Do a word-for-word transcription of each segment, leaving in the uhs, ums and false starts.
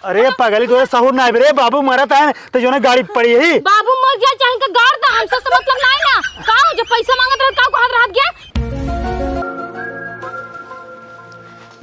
अरे पगली, तोरे सहूर नाहीं बे रे, बाबू मरत है तो जौन गाड़ी पड़ी ही। बाबू मर जाए चाहे इनका गाड़ दा, हमसे से मतलब नाहीं ना। का हो, जब पैसा माँगत रहत, का कहत रहत गया?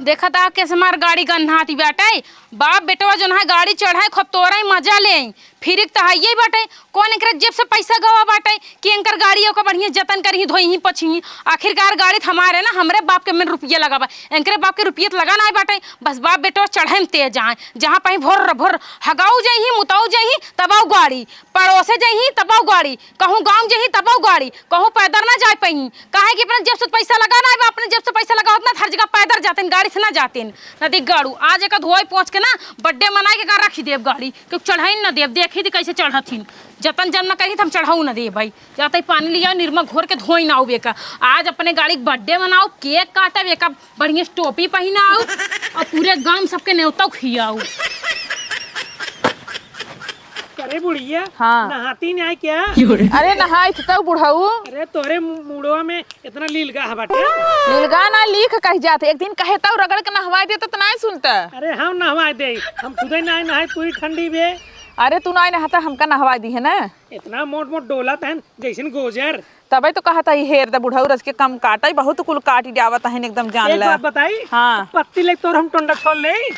देखत हा, कैसे हमार गाड़ी गन्हाती बाटे। बाप बेटवा जौन है गाड़ी चढ़ाए, खूब तोरे मजा लेइ। फिरिक त हइये बाटे, कौन एकरे जेब से पैसा गवा बाटे कि एनकर गाड़ी ओकर बढ़िया जतन करिहीं, धोइहीं, पोछिहीं। आखिरकार गाड़ी त हमारे ना, हमरे बाप के में रुपया लगा बा, एनकरे बाप के रुपया त लगा नाहीं बाटे। बस बाप बेटवा चढ़े में तेज आए, जहाँ पहीं भुर्र भुर्र हगाऊ जइहीं, मुताऊ जइहीं, तबाऊ गाड़ी, पड़ोसे जइहीं, तबाऊ गाड़ी, कहूँ गाँव जइहीं, तबाऊ गाड़ी, कहूँ पैदल ना जाए पइहीं। काहे कि अपने जेब से पैसा लगा नाहीं बा, अपने जेब से पैसा लगा होत ना, हर जगह पैदल जातिन, गाड़ी से ना जातिन। नदी गाड़ू, आज एका धोई पोंछ के ना, birthday मनाई के का रखी देब गाड़ी, क्यों चढ़ाई न देब, देखी थी कैसे चढ़त हिन। जतन जन न करी त हम चढ़ाऊ न देब भाई। जाते ही पानी लिया, निरमा घोर के धोई ना आऊ एका। आज अपने गाड़ी के birthday मनाऊ, cake काटब, एका बढ़िया से टोपी पहिनाऊ और पूरे गांव सबके नेवता खियाऊ। अरे बुढ़िया, हाँ। नहाती नहीं क्या? अरे नहाई थी तब बुढ़ऊ। अरे तोरे मु-, मुड़वा में इतना लीलगा है बाटे। लीलगा ना, लीख कह जात। एक दिन कहे तब रगड़ के नहवाई देत त नाहीं सुनता। अरे हम नहवाई दे, हम खुदे नाहीं नहाई पूरी ठंडी बे। अरे तू नाहीं नहाता, हमका नहवाई दिहे ना। इतना मोट मोट डोलत हन जैसन गोजर। तबे तो कहत ही, हेर द बुढ़ऊ रज के कम काटइ, बहुत कुल काटी डावत हन एकदम जान एक ले। बात बताई? हाँ। पत्ती ले तोर हम टोंडा छोल लेई।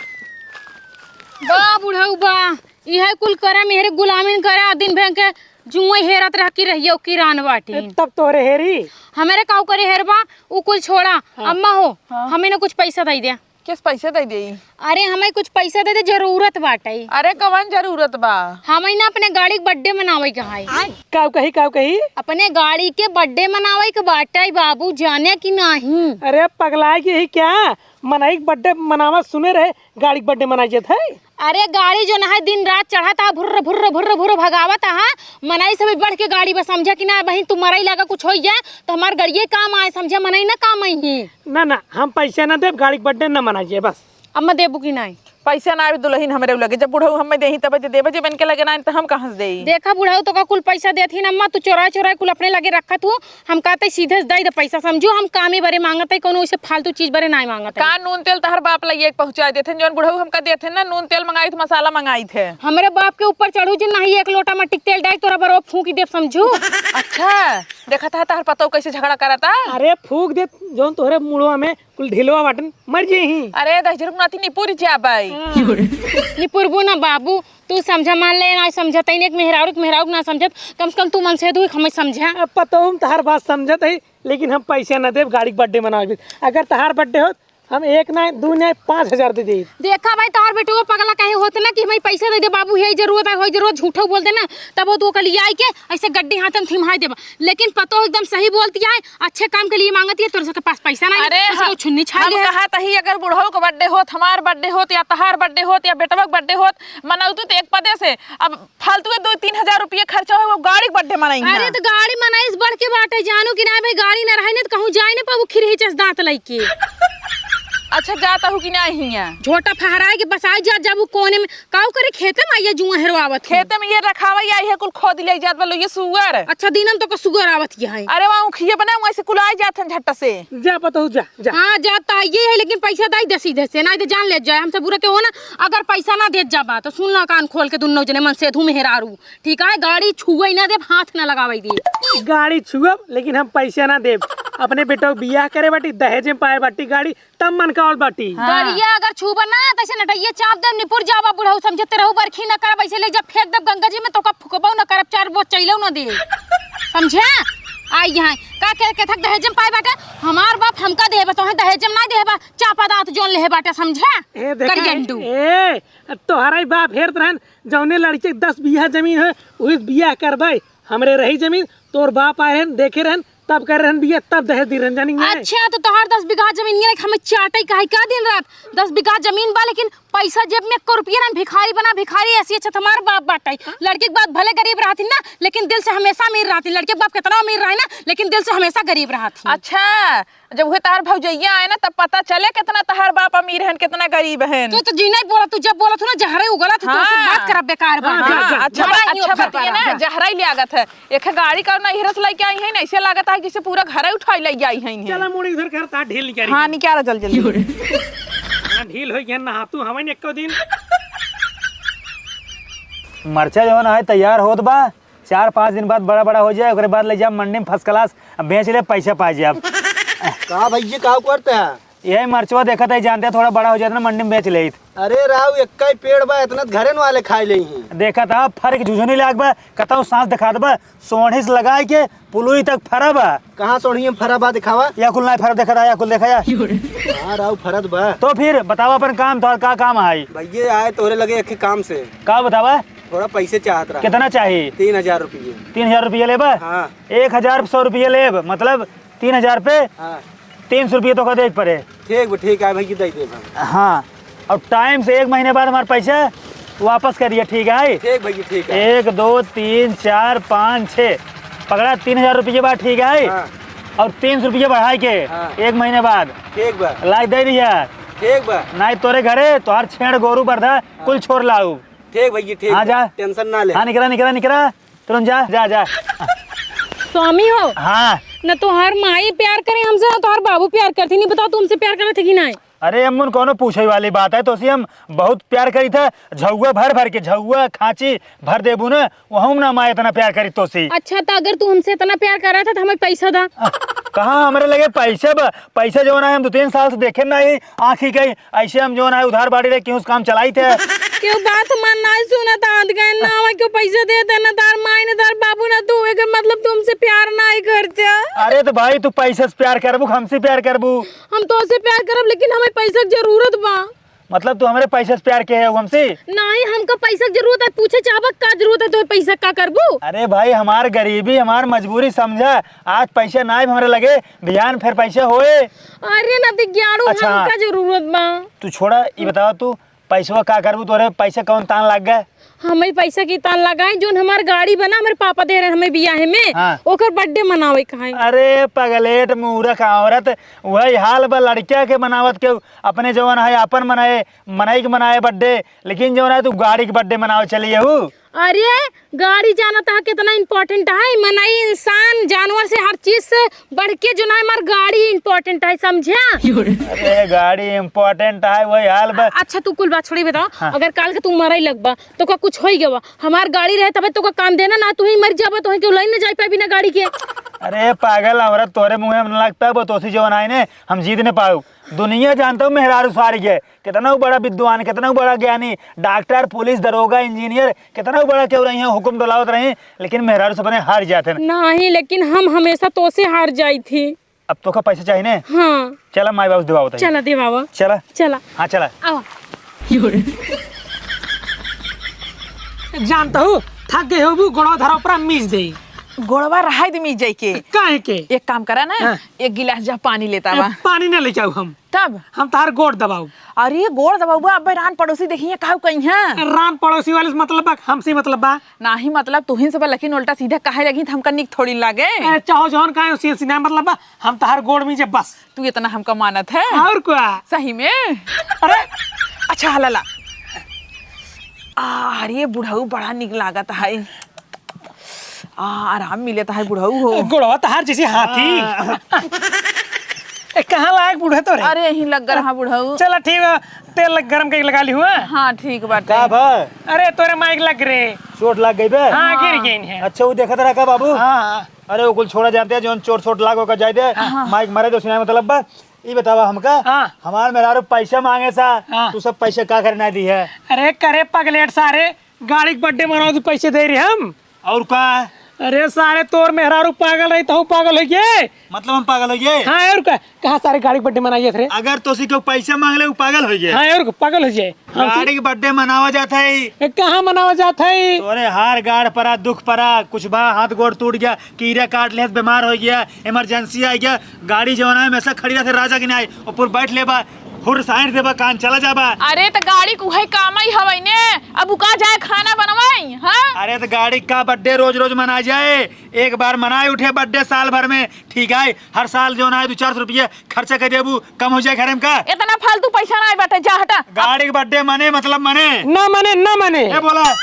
बा बुढ़ऊ बा, इहे कुल करे, मेहरे गुलामिन करे, आ दिन भर के जुआई हेरत रह की रहियो किरान बाटी। ए, तब तोहरे हेरी। हमरे काऊ करे हेरबा, उ कुल छोड़ा। हाँ। अम्मा हो, हाँ। हमें ना कुछ पैसा दइ दे। किस पैसे दइ देई? अरे, हमें कुछ पैसा दइ दे, जरूरत बाटे। अरे, कवन जरूरत बा? हमें ना अपने गाड़ी के birthday मनावे के है। काऊ कही, काऊ कही? अपने गाड़ी के birthday मनावे के बाटे बाबू, जाने कि नाहीं? अरे, पगलाए के ही क्या? मनई के birthday मनावा सुने रहे, गाड़ी के birthday मनाई जात है। अरे गाड़ी जौन है दिन रात चढ़त हा, भुर्र, भुर्र, भुर्र, भुर्र भगावत हा। मनई से भी बढ़ के गाड़ी बा, समझा कि ना? बहिन, तू मरई लागा कुछ होइ जाए, तो हमार गड़िये काम आए, समझा? मनई ना काम आई ही। ना, ना, हम पैसा ना देब, गाड़ी के birthday ना मनाइए, बस। अम्मा, देबू कि नाहीं? पैसा ना आवे दुलहिन हमरे लगे, जब बुढ़ऊ हमें देही तब जे देबे, जब इनके लगे ना, तो हम कहाँ से देई? देखा बुढ़ऊ, तो का कुल पैसा देत ही ना अम्मा, तू चोराए चोराए कुल अपने लगे रखत हो। हम कहते सीधे से दे दे पैसा, समझू, हम कामे बरे मांगत है, कोनो ऐसे फालतू चीज बरे नाहीं मांगत है। का नून तेल तहर बाप लइए के पहुँचा देथे, जौन बुढ़ऊ हमका देथे ना, नून तेल मंगाई थे, मसाला मंगाई थे। हमरे बाप के ऊपर चढ़ू जे नाहीं, एक लोटा मट्टी के तेल डाई, तोरा बरो फूंक देब, समझू। अच्छा, देखत हा तहर पतोह कैसे झगड़ा करता। अरे फूंक दे, जौन तोहरे मुड़वा में कुल ढिलवा बाटन, मर जेही। अरे दहिजर के नाती निपुर जाबै। हाँ। निपुरबू ना बाबू, तू समझा, मान ले ना समझत, तैने एक मेहरारू के मेहरारू के ना समझत, कम से कम तू मन से दुख हमें समझा। अब पतोह हम तहार बात समझत है, लेकिन हम पैसा ना देब गाड़ी के birthday मनावे के। अगर तहार birthday होत, हम एक ना, दू ना, पाँच हजार दे देब। देखा भाई, तहार बेटवा पगला कहे होत ना कि हमें पैसा दे दे बाबू, यही जरूरत है, वही जरूरत, झूठो बोल देना, तब वो तो ओकर लियाई के ऐसे गड्डी हाथ में थिमहाई देबा। लेकिन पतोह एकदम सही बोलती है, अच्छे काम के लिए मांगती है, तोरे सबके पास पैसा नहीं, अरे तोरे सबके हम, छुन्नी छाई हम ले। कहत ही, अगर बुढ़ऊ के birthday होत, हमार birthday होत, या तहार birthday होत, या बेटवा के birthday होत, मनौतू तो एक पदे से। अब फालतू के दो तीन हजार रुपये खर्चा हो, वो गाड़ी के birthday मनाई अरे ना। तो गाड़ी मनाई से बढ़ के बाटे, जानू कि ना भाई, गाड़ी ना रही ना तो कहूँ जाए ना पाबू, खिरही चस दांत लइके। अच्छा, जाता हूँ कि ना हिया? झोटा फहराए के बसाई जा, जब वो कोने में काऊ करे, खेते में आइए जुआ हेरवावत है। खेते में ये रखावा या ये कुल खोद ले जात बा लो ये सुअर। अच्छा, दिनम तो को सुअर आवत ये है। अरे वहाँ उखिए बना, वहीं से कुल आ जात हैं झट्टा से। जा पतोहू जा, जा। हाँ, जाता है ये है, लेकिन पैसा दाई दे सीधे से, नहीं तो जान ले जाए हमसे बुरा के हो ना। अगर पैसा ना देत जाबा तो सुन ला कान खोल के, दुन्नो जने मन से धूम हेरारू, ठीक है? गाड़ी छुए ना देब, हाथ ना लगावे देब। गाड़ी छुअब, लेकिन हम पैसा ना देब। अपने बेटो बियाह करे बाटी, दहेज में पाए बाटी गाड़ी, तब मन का और बाटी। हाँ। गड़िया अगर छूबा ना, तैसे नटैया चाप दे, निपुर जाबा बुढ़ऊ, समझते रहू, बरखी न करब, ऐसे ले जा फेंक देब गंगा जी में, तो का फुकबो न करब, चार बोझ चैलऊ न दे। समझे? आई यहाँ, का के, के थक दहेज में पाए बाटे, हमार बाप हमका देबा, तोहे दहेज में ना देबा, चापा दांत जोन लेहे बाटे, समझे? ए, देखा, करियंडू। ए, तोहरा ही बाप हेरत रहन, जौने लड़के के दस बीघा जमीन है, वही बियाह करबे, हमरे रही जमीन, तोर बाप आए रहन, देखे रहन, तब कर रहन बिया, तब दहेज दी रहन, जानी है। अच्छा, तो तोहार दस बीघा जमीन ये हमें चाटई काहे का दिन रात? दस बीघा जमीन बा, लेकिन पैसा जेब में एको रुपया ना, भिखारी बना भिखारी, ऐसी अच्छा तुम्हार बाप बाटे। लड़के के बाप भले गरीब रहती ना, लेकिन दिल से हमेशा अमीर रहती। लड़के के बाप कितना अमीर रहे ना, लेकिन दिल से हमेशा गरीब रहती। अच्छा, जब उहे तहार भौजैया आए ना, तब पता चले कितना तहार बाप अमीर हन, कितना गरीब हन। तू तो जी नहीं बोला, तू जब बोला तू ना जहरे उगला, तू तो हाँ। बात करब बेकार बा। हाँ, जा, जा, अच्छा, जा। बा-, अच्छा बतिया ना, जा। जहरा ही ले आगत है। एक गाड़ी का नैहर से लेके आई है ना, ऐसे लागत है जैसे पूरा घर ही उठाई ले आई है। चला मुड़ी इधर घर ता ढील निकाली। हाँ, निकाला जल्दी जल्दी। हाँ, ढील हो गया ना, तू हमें एको दिन। मरचा जौन है तैयार होत बा, चार पाँच दिन बाद बड़ा बड़ा हो जाए, ओकरे बाद ले जाब मंडी में first class, अब बेच ले, पैसा पा जाब। का भैया, का करते हैं? यही मरचवा देखत है, जानते हैं, थोड़ा बड़ा हो जात ना, मंडी में बेच लेइत। अरे राव, एक्का ही पेड़ बा, इतना घरे वाले खाए ले ही। देखत है, फर के झुझुनी लाग बा, कतौ सांस दिखात बा, सोंढ़ी से लगाए के पुलुई तक फरा बा। कहाँ सोंढ़ी में फरा बा, दिखावा। या कुल नाहीं फरा, देखत है, या कुल देखा या। हाँ राव, फरत बा। तो फिर बतावा अपन काम, तोहर का काम है? भैया आए तोहरे लगे एक काम से। का बतावा? थोड़ा पैसे चाहत रहा। कितना चाही? तीन हजार रुपये। तीन हजार रुपये लेबा? हाँ। एक हजार सौ रुपये लेब, मतलब तीन हजार पे हाँ। तीन सौ रुपये तोका देइ के परे। ठीक बा, ठीक है भैया, दे देब हम। हाँ, और time से एक महीने बाद हमार पैसा वापस करिए, ठीक है? ठीक भैया, ठीक है। एक, दो, तीन, चार, पाँच, छः, पकड़ा, तीन हजार रुपये बा, ठीक है? हाँ। और तीन सौ रुपये बढ़ाई के हाँ। एक महीने बाद ठीक बा। लाइ दे दिया। ठीक बा। नाहीं तोरे घरे तोहार छेड़ गोरू बरधा हाँ। कुल छोड़ लाऊ। ठीक भैया, ठीक हाँ, बा। जा। Tension ना ले। हाँ, निकरा, निकरा, निकरा। तुरंत जा, जा, जा। स्वामी हो। हाँ। न तोहार माई प्यार करे हमसे, न तोहार बाबू प्यार करते। नहीं बताओ, तुमसे प्यार करत है कि नहीं? अरे अम्मुन, कौनो पूछे वाली बात है? तोसी हम बहुत प्यार करी था। झउआ भर भर के, झउआ खांची भर देबू न, वहू में ना माई इतना प्यार करी तोसी। अच्छा, तो अगर तू हमसे इतना प्यार करा था, तो हमें पैसा दा। कहाँ हमरे लगे पैसा बा? पैसा जौन है, हम दो तीन साल से देखे नहीं आँखी के। ऐसे हम जौन है उधार बाड़ी रहे, क्यों काम चलाई थे? क्यों बात मन नहीं सुनत आत गए ना, हमें क्यों पैसा देते ना तार माई ना तार बाबू ना तू, एकर मतलब तुमसे प्यार नहीं करते। अरे तो भाई, तू पैसे से प्यार करबू कि हमसे प्यार करबू? हम तोसे प्यार करब, लेकिन हमें पैसा के जरूरत बा। मतलब तू हमरे पैसे से प्यार के है हमसे? नहीं, हमका पैसा के जरूरत है। पूछे चाहबा का जरूरत है तो पैसा का करबू? अरे भाई, हमार गरीबी, हमार मजबूरी समझा। आज पैसा ना आए हमरे लगे, बिहान फिर पैसा होए। अरे ना बिज्ञानू, अच्छा। हमका जरूरत बा। तू छोड़ा, ई बतावा तू पैसवा का करबू? तोरे पैसा कौन तान लाग गए? हमें पैसा की तान लगाए, जोन हमार गाड़ी बना, हमारे पापा दे रहे हमें बियाहे में, हाँ। ओकर birthday मनावे का है। अरे पगलेट मूरख औरत, वही हाल बा लड़किया के मनावत के, अपने जवन है अपन मनाए, मनई के मनाए birthday, लेकिन जवन है तू गाड़ी के birthday मनावे चली हू। अरे गाड़ी जानत है कितना important है, मनई इंसान जानवर से हर चीज से बढ़ के जो ना हमार गाड़ी important है, समझा? अरे गाड़ी important है, वही हाल बा। अच्छा तू कुल बात छोड़ी, बताओ, हाँ। अगर काल के तू मरई लगबा तो का कुछ होई गवा? हमार गाड़ी रहे तबे तो का काम देना ना, तू ही मर जाबा तो क्यों लाइन न जाई पाबी ना गाड़ी के। अरे पागल औरत, तोरे मुँहे में न लगता, वो तोसी जवन आए ने हम जीत न पाऊ। दुनिया जानता हूँ मेहरारू सारी के, कितना बड़ा विद्वान, कितना बड़ा ज्ञानी, डॉक्टर, पुलिस, दरोगा, इंजीनियर, कितना बड़ा क्यों रही है, हुक्म डोलावत रही, लेकिन मेहरारू सबने हार जाते हैं। नहीं, लेकिन हम हमेशा तोसे हार जाई थी। अब तोका पैसा चाहिए ने? हाँ। चला माई बाबू से दिवावत है। चला दिवावा। चला। चला। हाँ चला। आवा। जानता हूँ, थक गए हो, गोड़वा धरा ऊपर मीज दे। गोड़वा रहाई दे मीज जाई के। काहे के? एक काम करा ना, हाँ। एक गिलास जा पानी लेता ए, बा। पानी ना लेके आऊ हम। तब? हम तहार गोड़ दबाऊ। अरे गोड़ दबाऊ बा, अबे रान पड़ोसी देखिए काहू कहीं है। रान पड़ोसी वाले से मतलब बा, हमसे मतलब बा। नाही मतलब तुहिन से बा, लेकिन उल्टा सीधा काहे लगी त हमका निक थोड़ी लागे। ए, चाहो जौन काहे उसी से ना मतलब बा, हम तहार गोड़ मीजे बस। तू इतना हमका मानत है? और का? सही में? अरे! अच्छा, हला ला। आ, अरे, बुढ़ऊ बड़ा निक लागत है। आ, आराम मिलत है बुढ़ऊ हो। गोड़वा तहार जैसे हाथी। हाँ। ए, कहाँ लायक बूढ़े तोरे? अरे, यहीं लग रहा बुढ़ऊ। चला, ठीक बा, तेल लग, गरम करके लगा ली हुआ। हाँ, ठीक बाटे। का भा? अरे, तोरे माइक लग रे। चोट लग गई बे? हाँ, हाँ। गिर गई है। अच्छा, वो देखत रहा का बाबू? हाँ, हाँ। अरे, वो कुल छोड़ा जानते हैं, जौन चोट चोट लाग ओकर जाए दे। हाँ। माइक मारे दे, सुनाए मतलब बा। ई बतावा हमका, हाँ। हमार मेहरारू पैसा मांगे सा, हाँ। तू सब पैसा का करे ना दी है? अरे करे पगलेट सारे, गाड़ी के birthday मनाओ तो पैसे दे रहे हम। और का? अरे सारे तोर मेहरारू पागल रही तो पागल हो गए। मतलब हम पागल हो गए? हाँ और का? कहाँ सारे गाड़ी के birthday मनाइए थे? अगर तोसी केहू पैसा मांग ले, उ पागल हो गए। हाँ और का? पागल हो जाए। हाँ, गाड़ी के birthday मनावा जात है। ए, कहाँ मनावा जात है? तोरे हार गाड़ परा, दुख परा, कुछ बा, हाथ गोड़ टूट गया, कीड़ा काट ले, बीमार हो गया, emergency आ गया, गाड़ी जवन है हमेशा खड़ी रहते, राजा की नाई, ऊपर बैठ लेबा, हुर साइड देबा, कान चला जाबा। अरे त गाड़ी कुहे काम ही हवई ने, अब उका जाए खाना बनवाई, हाँ? अरे त गाड़ी का birthday रोज रोज मना जाए, एक बार मनाए उठे birthday साल भर में, ठीक है, हर साल जवन है दो चार सौ रुपये खर्चा कर देबू, कम हो जाए घरे में का? इतना फालतू पैसा ना बाटे, जा हटा। गाड़ी के birthday मने, मतलब मने। ना मने, ना मने। ए बोला।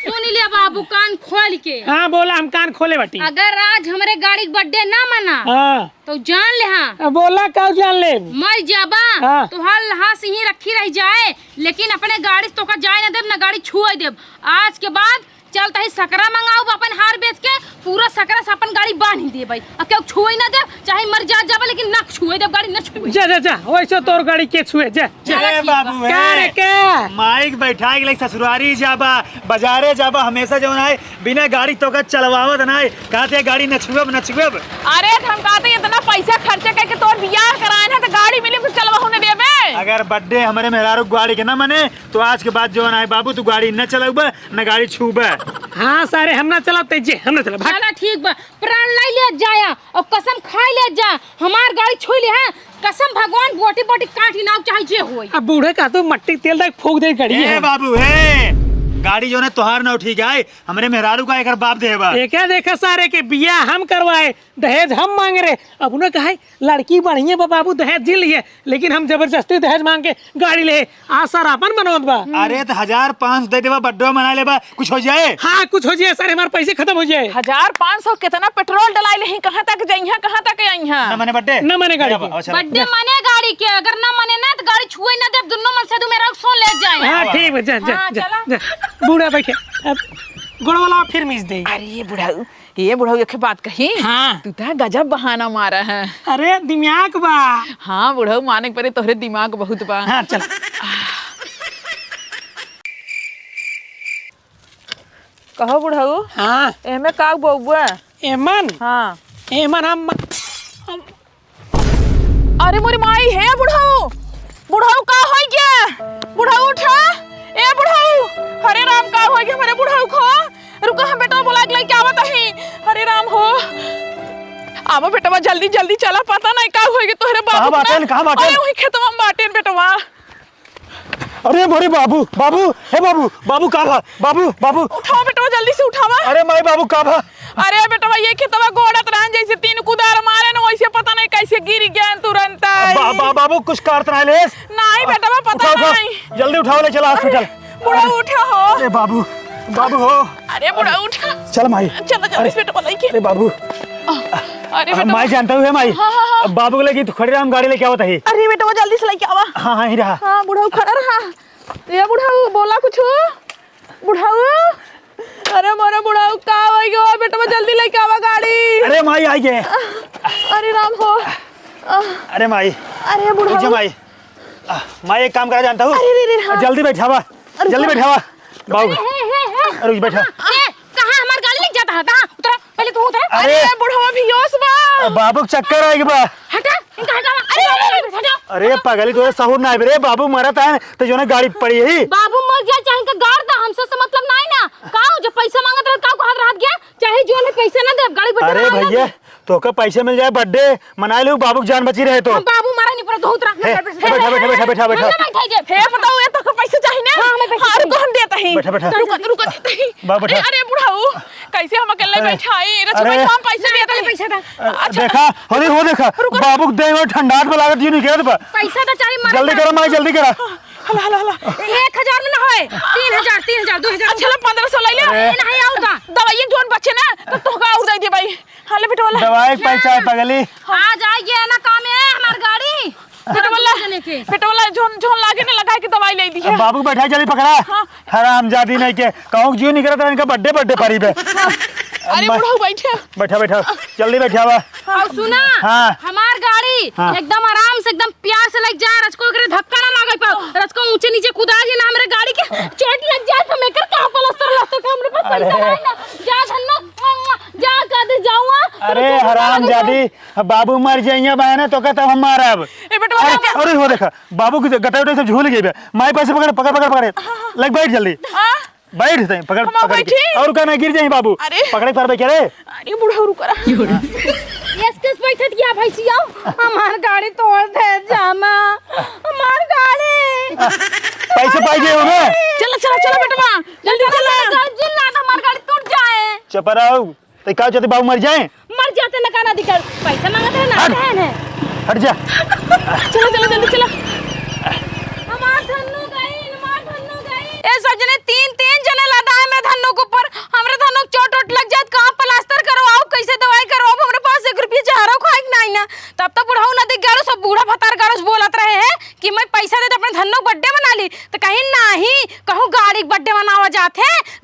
सुन ले बाबू, कान खोल के। हाँ, बोला, हम कान खोले बाटी। अगर आज हमरे गाड़ी के birthday ना मना, हाँ। तो जान ले, हाँ। अब बोला, का जान ले? मर जाबा, हाँ। तो हाल हाथ से ही रखी रह जाए, लेकिन अपने गाड़ी से तोका जाए ना देब, ना गाड़ी छुए देब। आज के बाद चल तही सकरा मंगाउब अपन हार बेच के, पूरा सकरा से अपन गाड़ी बांध ही देबै। अब केहू छुए ना देब, चाहे मर जा जाबा, लेकिन ना छुए देब, गाड़ी ना छुए। जा, जा, जा, वैसे तोर गाड़ी के छुए, जा, जा। चला ए ठीक बाबू, बा। का रे, ए? का? माइक बैठा के लेके ससुरारी जाबा, बाजारे जाबा, हमेशा जौन है, बिना गाड़ी तोका चलवावत ना है, कहते गाड़ी न छुएब, न छुएब। अरे, हम कहते इतना पैसा खर्चा करके तोर बियाह कराए ना, तो गाड़ी मिली, कुछ चलवाहू न देबे। अगर birthday हमरे मेहरारू गाड़ी के ना मने, तो आज के बाद जौन है बाबू, तू गाड़ी न चलउबे, न गाड़ी छूबे। हाँ सारे, हम ना चलाते जे, हम ना चलाब, भाग। चला ठीक बा, प्राण लाई ले जाया और कसम खाई ले जा, हमार गाड़ी छुई ले है, कसम भगवान बोटी बोटी काटी नाव चाहे जे होई। अब बूढ़े का तो मट्टी तेल तक फूक दे गाड़ी ए है। बाबू, हे, गाड़ी जौन है तोहार ना उठी गाय, हमरे मेहरारू का एकर बाप देबा। एका देखा सारे के बियाह हम करवाए, दहेज हम मांग रहे। अब उन्हें कहा है, लड़की बढ़िया बा बाबू, दहेज झील लिए, लेकिन हम जबरदस्ती दहेज मांग के गाड़ी ले, आज सर आपन बनवत बा। अरे तो हजार पाँच सौ दे देबा, birthday मना लेबा, कुछ हो जाए। हाँ, कुछ हो जाए सर, हमारे पैसे खत्म हो जाए। हजार पाँच सौ कितना पेट्रोल डलाई लेही, कहाँ तक जइहा, कहाँ तक अइहा? ना मने birthday? ना मने गाड़ी के। अच्छा। Birthday मने गाड़ी के, अगर ना मने ना तो गाड़ी छुए ना देब, दुन्नो मन से दू मेरा सुन ले जाए। हाँ, ठीक बा, जा, जा, हाँ, जा, चला। जा। बूढ़ा बैठे, अब गोड़ वाला फिर मिस दे। अरे ये बुढ़ऊ, ये बुढ़ऊ एक बात कही। हाँ। तू तो गजब बहाना मारा है। अरे दिमाग बा। हाँ बुढ़ऊ, माने के परे तोहरे दिमाग बहुत बा। हाँ, चल। कहो बुढ़ऊ। हाँ। एमे का बउआ? एमन? हाँ। एमन हम, हम अरे मोरी माई, हे बुढ़ऊ, बुढ़ऊ का होई गया? बुढ़ऊ उठा, ए बुढ़ऊ, हरे राम का होई गया हमरे बुढ़ऊ को? रुको हम बेटवा बोला के लेके आवत ही। हरे राम हो, आवा बेटवा जल्दी जल्दी चला, पता नहीं का होई गया तोहरे बाबू कहाँ बाटेन, कहाँ बाटेन? अरे वही खेतवा में बाटेन बेटवा। अरे मोरे बाबू, बाबू, हे बाबू, बाबू का भा? बाबू, बाबू। उठावा बेटवा, जल्दी से उठावा। अरे माई, बाबू का भा? अरे बेटवा, ये खेतवा गोड़त रहन, जैसे तीन कुदार मारे न, वैसे पता नहीं कैसे गिर गए तुरंत। बा-, बा-, बाबू कुछ करत ना लेस। नहीं बेटवा, पता उठाओ, उठाओ। नहीं। जल्दी उठाओ, ले चला hospital। बुढ़ऊ उठा हो। अरे बाबू, बाबू हो। अरे बुढ़ऊ उठा। चल माई। चलो जल्दी अरे, से बेटवा लेके। अरे बाबू। अरे आ, बेटवा। माई जानता हूँ है माई। हाँ, हाँ, हाँ। अब बाबू के लगी तो खड़ी रहा, हम गाड़ी लेके आवत ही। अरे बेटवा जल्दी से लेके आवा। हाँ, हाँ, ही रहा। हाँ बुढ़ऊ खड़ा रहा। ए बुढ़ऊ बोला कुछ। बुढ़ऊ। अरे मोरे बुढ़ऊ का हो गयो? बेटवा जल्दी लेके आवा गाड़ी। अरे माई आई गे। अरे राम हो। अरे माई। अरे बुढ़ऊ। रुक जा माई। आ, माई, एक काम करा जानता हूँ। अरे, रे, रे, हाँ। जल्दी बैठावा, अरे, जल्दी रुको। बैठावा। बाबू, हे, हे, हे। अरे, बैठा। ए, कहाँ हमार गाड़ी लेके जाता है? कहाँ? उतरा, पहले तू उतरा। अरे। अरे, बुढ़वा भी होश बा। आ, बाबू के चक्कर आइगे बा। हटा, इनका हटावा। अरे, अरे, अरे, हटाओ। अरे, पगली, तोरे सहूर ना आइबे रे, बाबू मरत है, तो जौन गाड़ी पड़ी ही। बाबू मर जाए, चाहे इनका गाड़ दा, हमसे से मतलब नहीं ना। का हो, जब पैसा मांगत रहे, का कहत रहत गया? चाहे जौन है पैसा ना दे, गाड़ी बैठा अरे ना भैया, दे। तोहका पैसे मिल जाए, birthday मना लेउ, बाबू के जान बची रहे तो। हम बाबू मारा नहीं पड़ा, बहुत रहा। हे, हे, बैठा, बैठा, बैठा, बैठा, बैठा। हम ना बैठाई देब। हे, बताओ, ये तोहका पैसे चाही ना? हाँ, हमें पैसे हाँ, चाहिए। रुको, हम देत ही। बैठा, बैठा। रुको, रुको, देत ही। बाबू, बैठा। अरे, अरे, बुढ़ऊ, कैसे हम अकेले अरे, बैठाई? रचना अरे। हम पैसे देत ही। पैसा दा। अ, अच्छा। देखा, अरे, हो देखा, रुको। बाबू के देह में ठंडात में लागत, यूं नहीं गिरत बा। पैसा तो चाहिए, मारा जल्दी करा, माई, जल्दी करा। हला, हला, हला। एक हजार में ना होए, तीन हजार, तीन हजार, दो हजार। अच्छा, ला, पन्द्रह सौ ले ले। अरे। ए, नहीं, आउगा। दवाई जोन बचे ना, तो तोहका और दे दे भाई। हाँ, ले बेटवा, ला। दवाई के पैसा है, पगली। हाँ। आज आई गया ना काम है हमार गाड़ी। बेटवा, ला। जने के। बेटवा, ला, जोन, जोन लागे ना, लगा के दवाई ले दी है। बाबू बैठा, जल्दी पकड़ा। हाँ। हरामजादी नहीं के, कहूँ के जिउ निकलत है, इनका birthday, birthday पारी बे। हाँ। अरे, अम्मा। बुढ़ऊ बैठे। बैठा, बैठा, जल्दी बैठा बा। और सुना, हाँ। हमार गाड़ी हाँ। एकदम आराम से, एकदम प्यार से लेके जा, रचको के धक्का ना लागे पाओ, रचको ऊंचे नीचे कुदा जे ना, हमरे गाड़ी के चोट लग जाए तो मैं कर कहाँ पलस्तर लस्तर का हमरे पास पैसा अरे। नहीं ना, जा धन्नो, जा कर दे जाऊँ, हाँ। अरे हरामजादी, बाबू मर जाइए बहन, तो कहता हम मारब। ए बेटवा, अरे, अरे हो देखा, बाबू की गटाई उटाई सब झूल गई बे। माई पैसे पकड़, पकड़, पकड़, पकड़, हाँ, हाँ। लग बैठ जल्दी। हाँ। बैठ तई, पकड़, हम पकड़ के। बैठी? और का ना गिर जाई बाबू। अरे। पकड़े पारबे क्या रे? अरे बुढ़ऊ रुक रहा। यस, किस बैठत गया भैंसिया? हमार गाड़ी तोड़ दे जामा। हमार गाड़ी। पैसे पाई गए हो ना? चला, चला, चला बेटवा। जल्दी चला। चल, जिन ना तो हमार गाड़ी टूट जाए। चुप रहो। तो का चाहते बाबू मर जाए? मर जाते ना, का ना दिक्कत, पैसा मांगत रहे ना, हट। बहन है। हट जा। चलो, चलो, जल्दी चलो। हमार धन्नू गई, हमार धन्नू गई। ए सजने, तीन, तीन जने लदा है मैं धन्नू को।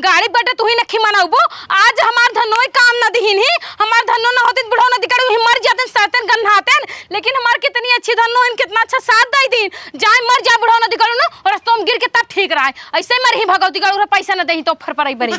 गाड़ी बटे तू ही नखी मनाउबो। आज हमार धनोई काम न दिहिन ही, हमार धनो न होतिन, बुढ़ऊ नदी कड़ू ही मर जातेन, सड़तेन, गन्हातेन, लेकिन हमार कितनी अच्छी धनो हिन, कितना अच्छा साथ दई दीन। जाए मर जाए बुढ़ऊ नदी कड़ू न, और रस्तों में गिर के तब ठीक रहे। ऐसे मर ही भगवती कड़ू रहे, पैसा न देही तो फर पर बरी।